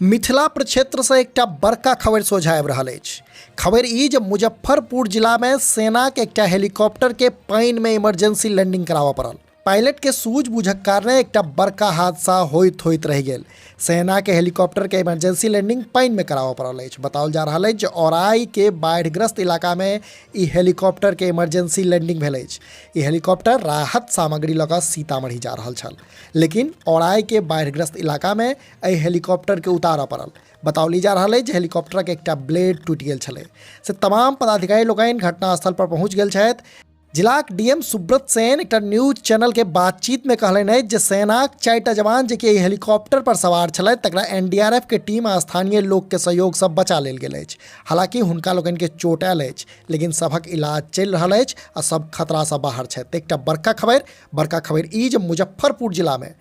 मिथिला प्रक्षेत्रसँ एकटा बड़का खबरि सोझाँ आबि रहल अछि। खबरि ई जे मुजफ्फरपुर जिलामे सेनाक एकटा हेलीकॉप्टरके पानिमे इमरजेंसी लैंडिंग कराबय पड़ल। पायलटके सूझबूझक कारणे एकटा बड़का हादसा होइत होइत रहि गेल। सेनाके हेलीकॉप्टरके इमरजेंसी लैंडिंग पानिमे कराबय पड़ल अछि। बताओल जा रहल अछि जे औराईके बाढ़िग्रस्त इलाकामे ई हेलीकॉप्टरके इमरजेंसी लैंडिंग भेल अछि। ई हेलीकॉप्टर राहत सामग्री लऽ कऽ सीतामढ़ी जा रहल छल। लेकिन औराईके बाढ़िग्रस्त इलाकामे एहि हेलीकॉप्टरके उतारऽ पड़ल। बताओल जा रहल अछि जे हेलीकॉप्टरक एकटा ब्लेड टूटि गेल छलै। से तमाम पदाधिकारी लोकनि घटनास्थल पर पहुँच गेल छथि। जिलाक डीएम सुब्रत सेन एकटा न्यूज चैनल के बातचीत में कहलनि अछि जे सेनाक 4टा जवान जे कि एहि हेलीकॉप्टर पर सवार छलथि तकरा एनडीआरएफ के टीम आ स्थानीय लोक के सहयोग सँ बचा लेल गेल अछि। हालांकि हुनका लोकनि के चोट आयल अछि, लेकिन सभक इलाज चलि रहल अछि आ सब खतरा सँ बाहर छथि। एकटा बड़का खबरि, बड़का खबरि ई जे मुजफ्फरपुर जिला में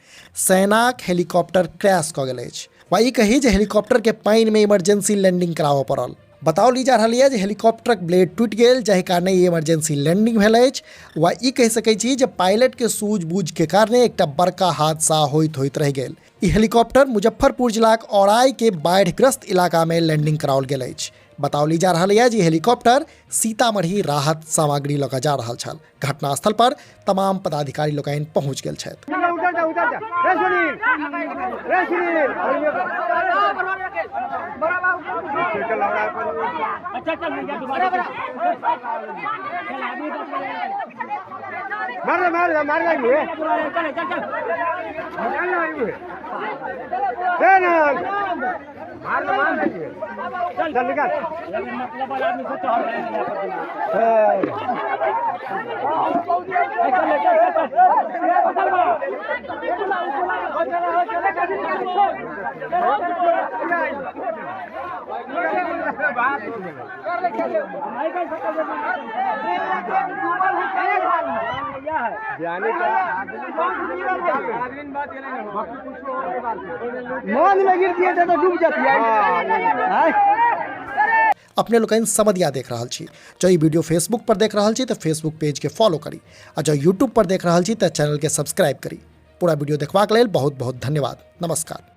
सेनाक हेलीकॉप्टर क्रैश कऽ गेल अछि वा ई कही जे हेलीकॉप्टरके पानिमे इमरजेंसी लैंडिंग कराबऽ पड़ल। बताओल ई जा रहल यऽ जे हेलीकॉप्टरक ब्लेड टूटि गेल, जाहि कारणे ई इमरजेंसी लैंडिंग भेल अछि वा ई कहि सकैत छी जे पायलटके सूझबूझके कारणे एकटा बड़का हादसा होइत होइत रहि गेल। ई हेलीकॉप्टर मुजफ्फरपुर जिलाक औराईके बाढ़िग्रस्त इलाकामे लैंडिंग कराओल गेल अछि। बताओल ई जा रहल यऽ जे हेलीकॉप्टर सीतामढ़ी राहत सामग्री लऽ कऽ जा रहल छल। घटनास्थल पर तमाम पदाधिकारी लोकनि पहुंच गेल छथि। मार मार मार मार मार चल निकाल। मन में गिर दिए तो डूब जाती है। अपने लोकनि समदिया देख रहल छी। जँ ई वीडियो फेसबुक पर देख रहल छी तऽ फेसबुक पेज के फॉलो करी आ जँ यूट्यूब पर देख रहल छी तऽ चैनल के सब्सक्राइब करी। पूरा वीडियो देखबाक लेल बहुत बहुत धन्यवाद। नमस्कार।